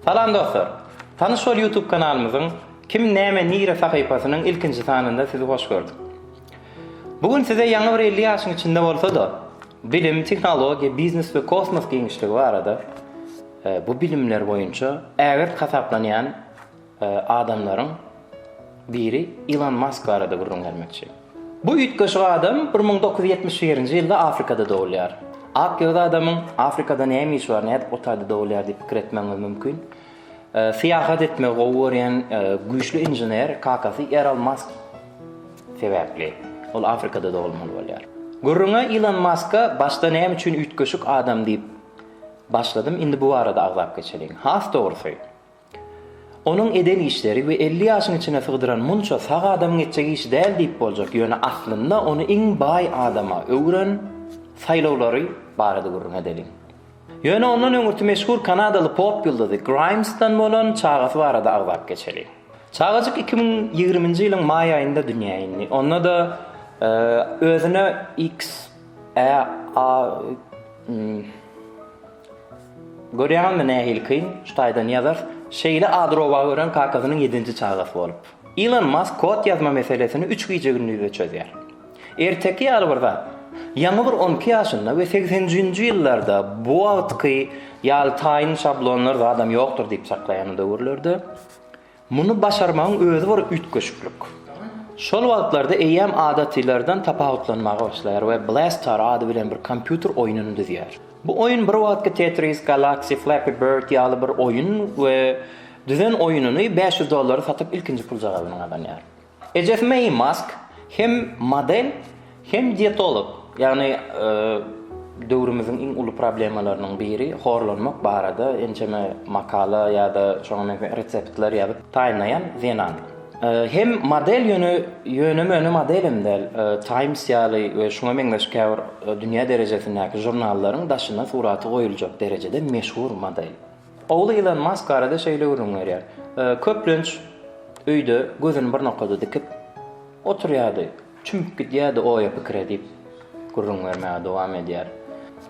Salam dostlar! Tanyş bol YouTube kanalymyzyň Kim näme nire sahypasynyň ilkinji sanynda sizi hoş gördük. Bu gün size ýaňy bir 50 ýaşyň içinde bolsa-da, bilim, tehnologiýa, biznes we kosmos giňişligi barada e, bu bilimler boýunça ägirt hasaplanýan e, adamlaryň biri Ilon Mask barada gürrüň bermekçi. Bu üýtgeşik adam 1971-nji ýylda Afrikada dogulýar. Ak ýöz adamyň Afrikada näme işi bar, nädip o taýda dogulýar diýip pikir etmegiňiz mümkin. Syýahat etmegi gowy görýän güýçli inžener kakasy Errol Mask sebäpli ol Afrikada dogulmaly bolýar. Gürrüňe Ilon Maska başda näme üçin üýtgeşik adam diýip başladym, indi bu barada agzap geçeliň. Has dogrusy, Onuň eden işleri we 50 ýaşyň içine sygdyran munça sag adamyň etjek işi däl diýip boljak, ýöne aslynda ony iň baý adama öwüren saýlawlary barada gürrüň edeliň. Ýöne ondan öňürti meşhur kanadaly pop ýyldyzy Grimes-dan bolan çagasy barada agzap geçeliň. Çagajyk 2020-nji ýylyň maý aýynda dünýä indi. Onda-da özüne X, E, A, Görýäňizmi nähili kyn, şu taýdan ýazarys. Şeýle ady rowa gören kakasynyň ýedinji çagasy bolup. Ilon Mask kod ýazma meselesini üç gije-gündizde çözýär. Erteki ýaly bir zat. Ýaňy bir on iki ýaşynda we segsenjinji ýyllarda bu wagtky ýaly taýyn şablonlar zadam ýokdur diýip çaklaýan döwürlerde Muny başarmagyň özi bir üýtgeşiklik. Şol wagtlarda eýýäm adatylardan tapawutlanmaga başlaýar we Blastar ady bilen bir kompýuter oýnuny düzýär. Bu oýun bir wagtky Tetris, Galaxy, Flappy Bird ýaly bir oýun we düzen oýnuny 500 dollara satyp ilkinji puljagazyny gazanýar. Ejesi Meý Mask hem model, hem dietolog, ýagny döwrümiziň iň uly problemalarynyň biri horlanmak barada ençeme makala ýa-da şoňa meňzeş reseptler ýazyp taýynlaýan zenan. Hem model ýöne ýöne-möne model hem däl, Times ýaly we şuňa meňzeş käbir dünýä derejesindäki žurnallaryň daşyna suraty goýuljak derejede meşhur model. Ogly Ilon Mask barada şeýle gürrüň berýär, Köplenç öýde gözüni bir nokada dikip oturýardy, çümüp gidýärdi oýa-pikire diýip gürrüň bermäge dowam edýär.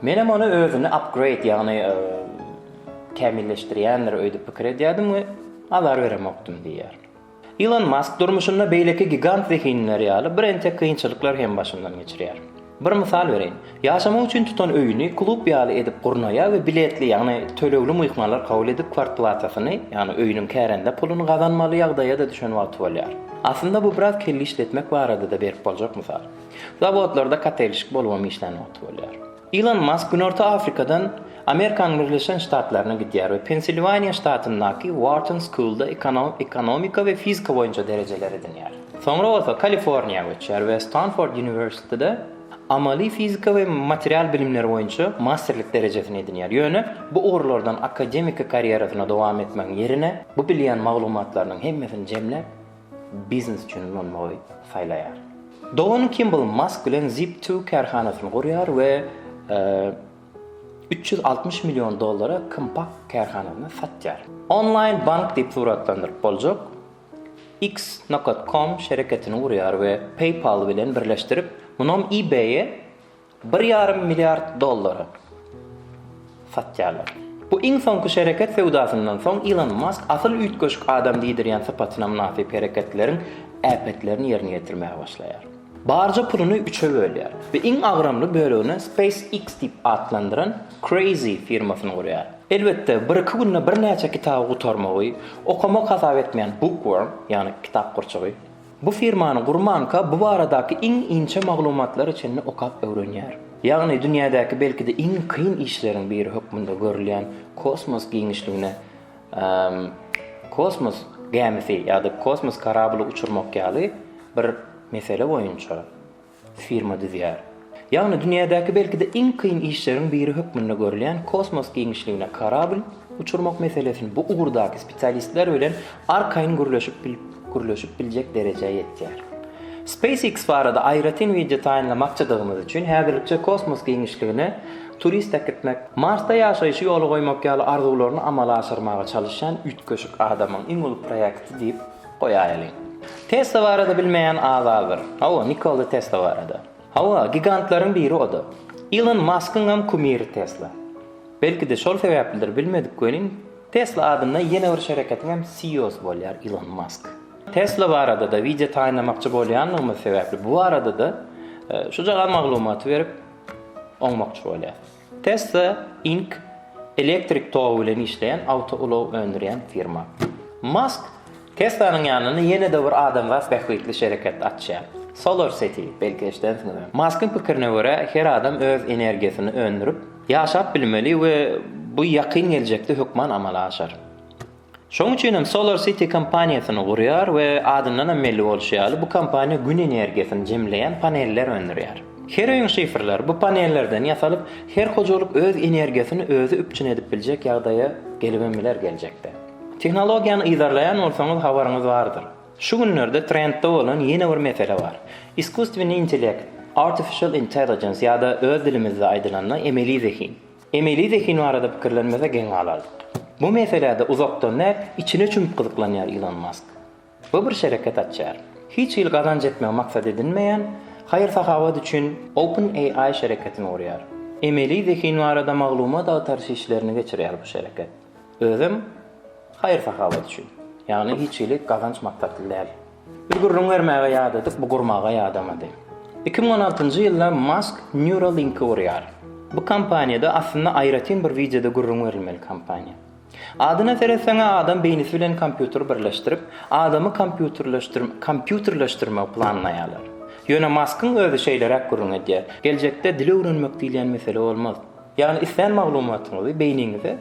Menem ony özüni upgrade, ýagny kämilleşdirýändir öýdüp pikir edýärdim we azar beremokdym diýýär. Ilon Mask durmuşynda beýleki gigant zehinliler ýaly birentek kynçylyklar hem başyndan geçirýär. Bir mysal bereýin. Ýaşamak üçin tutan öýüni klub ýaly edip gurnaýar we biletli, ýagny tölegli myhmanlar kabul edip kwartplatasyny, ýagny öýüniň kärende puluny gazanmaly ýagdaýa-da düşen wagty bolýar. Aslynda bu biraz kelle işletmek barada-da berip boljak mysal. Zawodlarda katelşik bolubam işlän wagty bolýar. Ilon Mask Günorta Afrikadan Amerikanyň Birleşen Ştatlaryna gidýär we Pensilwaniýa ştatyndaky Wharton School-da ekonomika we fizika boýunça derejeler edinýär. Soňra bolsa Kaliforniýa göçýär we Stanford University-de amaly fizika we material bilimleri boýunça masterlik derejesini edinýär. Ýöne bu ugurlardan akademiki karýerasyna dowam etmegiň ýerine bu bilýän maglumatlarynyň hemmesini jemläp, biznes üçin ulanmagy saýlaýar. Dogany Kimball Mask bilen Zip2 kärhanasyny gurýar we 360 million dollara Compaq kärhanasyna satýar. Onlaýn bank diýip suratlandyryp boljak X.com şereketini gurýar we PayPal bilen birleşdirip, munam eBay-e Bir ýarym milliard dollara satýarlar. Bu iň soňky şereket söwdasyndan soň Ilon Mask asyl üýtgeşik adam diýdirýän sypatyna mynasyp hereketleriň äpetlerini ýerine ýetirmäge başlaýar. Barja puluny üçe bölýär we iň agramly bölegine SpaceX diýip atlandyran Crazy firmasyny gurýar. Elbetde, bir-iki günde birnäçe kitaby gutarmagy, okamak hasap etmeýän bookworm, ýagny kitap gurçugy, Bu firmany gurmanka bu baradaky iň inçe maglumatlara çenli okap öwrenýär. Ýagny dünýädäki belki-de iň kyn işleriň biri hökmünde görülýän kosmos giňişligine kosmos gämisi ýa-da kosmos korably uçurmak ýaly bir mesele boýunça firma düzýär. Ýagny dünýädäki belki-de iň kyn işleriň biri hökmünde görülýän kosmos giňişligine korabl uçurmak meselesini bu ugurdaky spesialistler bilen arkaýyn gürleşip gürleşip biljek derejä ýetýär. SpaceX barada aýratyn wideo taýynlamakçydygymyz üçin häzirlikçe kosmos giňişligine turist äkitmek, Marsda ýaşaýşy ýola goýmak ýaly arzuwlaryny amala aşyrmaga çalyşýan üýtgeşik adamyň iň uly proýekti diýip Goýaýalyň. Tesla barada bilmeýän az-azdyr. Hawa, Nikola Tesla barada. Hawa, gigantlaryň biri o-da. Ilon Maskyňam kumiri Tesla. Belki-de şol sebäplidir, bilmedik welin, Tesla adynda ýene bir şereketiň hem CEO-sy bolýar Ilon Mask. Tesla barada-da wideo taýynlamakçy bolýanlygymyz sebäpli bu barada-da şujagaz maglumaty berip oňmakçy bolýas. Tesla Inc. Elektrik togy bilen işleýän awtoulag öndürýän firma. Mask Teslanyň ýanynda ýene-de bir adamzat bähbitli şereket açýar. Solar City, belki eşidensiňiz. Maskyň pikirine görä, her adam öz energiýasyny öndürip, ýaşap bilmeli we bu ýakyn geljekde hökman amala aşar. Şonuň üçin hem Solar City kompaniýasyny gurýar we adyndan hem belli bolşy ýaly, bu kompaniýa gün energiýasyny jemleýän paneller öndürýär. Her öýüň şifrleri bu panellerden ýasalyp, her hojalyk öz energiýasyny özi üpjün edip biljek ýagdaýa gelibem biler geljekde. Tehnologiýany yzarlaýan bolsaňyz habaryňyz bardyr. Şu günlerde trendde bolan ýene bir mesele bar. Iskusstwennyý intellekt, Artificial Intelligence ýa-da öz dilimizde aýdylanda emeli zehin. Emeli zehin barada pikirlenmese geň galardyk. Bu meselä-de uzakdan däl, içine çümüp gyzyklanýar Ilon Mask. Bu bir şereket açýar. Hiç hili gazanç etmegi maksat edinmeýän, haýyr-sahawat üçin OpenAI şereketini gurýar. Emeli zehin barada maglumat agtaryş işlerini geçirýär bu şereket. Özem haýyr-sahawat üçin. Ýagny hiç hili gazanç maksatly däl. Biz gürrüň bermäge ýadadyk, bu gurmaga ýadamady. 2016-njy ýylda Mask Neuralink-i gurýar. Bu kompaniýada aslynda aýratyn bir wideoda gürrüň berilmeli kompaniýa. Adyna seretseň-ä adam beýnisi bilen kompýuteri birleşdirip, adamy kompýuterleşdirmegi planlaýarlar. Ýöne Maskyň özi şeýleräk gürrüň edýär, Geljekde dil öwrenmek diýilýän mesele bolmaz. Ýagny islän maglumatyňyzy beýniňize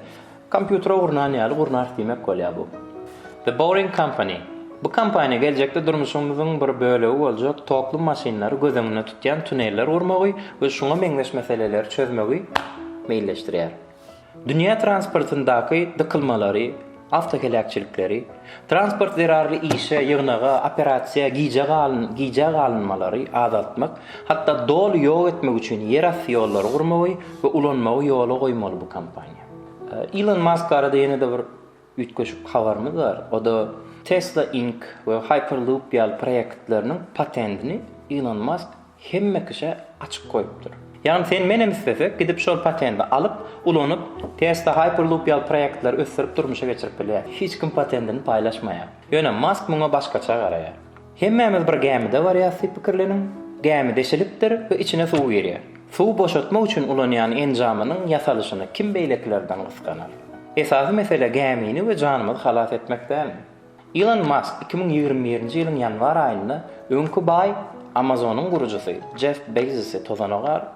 kompýutere gurnan ýaly gurnarys diýmek bolýar bu. The Boring Company. Bu kompaniýa geljekde durmuşymyzyň bir bölegi boljak tokly maşynlary göz öňünde tutýan tuneller gurmagy we şuňa meňzeş meseleleri çözmegi meýilleşdirýär. Dünýä transportyndaky dykylmalary, awtoheläkçilikleri, transport zerarly işe, ýygnaga, operasiýa gijä galyn, gijä galynmalary azaltmak, hatda doly ýok etmek üçin ýerasty ýollary gurmagy we ulanmagy ýola goýmaly bu kompaniýa. Ilon Mask barada ýene-de bir üýtgeşik habarymyz bar. O-da Tesla Inc. We Hyperloop ýaly proýektleriniň patendini Ilon Mask hemme kişä açyk goýupdyr. Ýagny sen menem islesek gidip şol patendi alyp, ulanyp, Tesla, Hyperloop ýaly proýektleri ösdürip durmuşa geçirip bilýäs. Hiç kim patendini paýlaşmaýar. Ýöne Mask muňa başgaça garaýar. Hemmämiz bir gämide barýas diýip pikirleniň. Gämi deşilipdir we içine suw girýär. Suwy boşatmak üçin ulanýan enjamynyň ýasalyşyny kim beýlekilerden gysganar? Esasy mesele gämini we janymyzy halas etmek dälmi? Ilon Mask 2021-nji ýylyň ýanwar aýynda öňki baý Amazon-yň gurujysy Jeff Bezosy tozana garyp,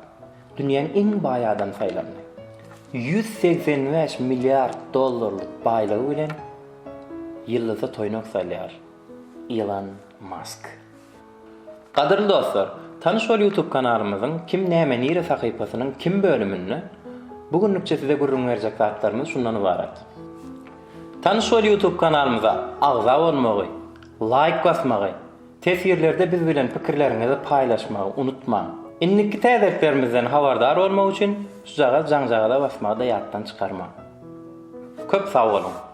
dünýäň iň baý adamy saýlandy. 185 milliard dollarlyk baýlygy bilen ýyldyza toýnak salýar Ilon Mask. Gadyrly dostlar, Tanyş bol YouTube kanalymyzyň Kim näme nire sahypasynyň Kim bölüminde bu günlükçe size gürrüň berjek zatlarymyz şundan ybarat. Tanyş bol YouTube kanalymyza agza bolmagy, laýk basmagy, teswirlerde biz bilen pikirleriňizi paýlaşmagy unutmaň. Indiki täzeliklerimizden habardar bolmak üçin şujagaz jaňjagaza basmagy-da ýatdan çykarmaň. Köp sag boluň!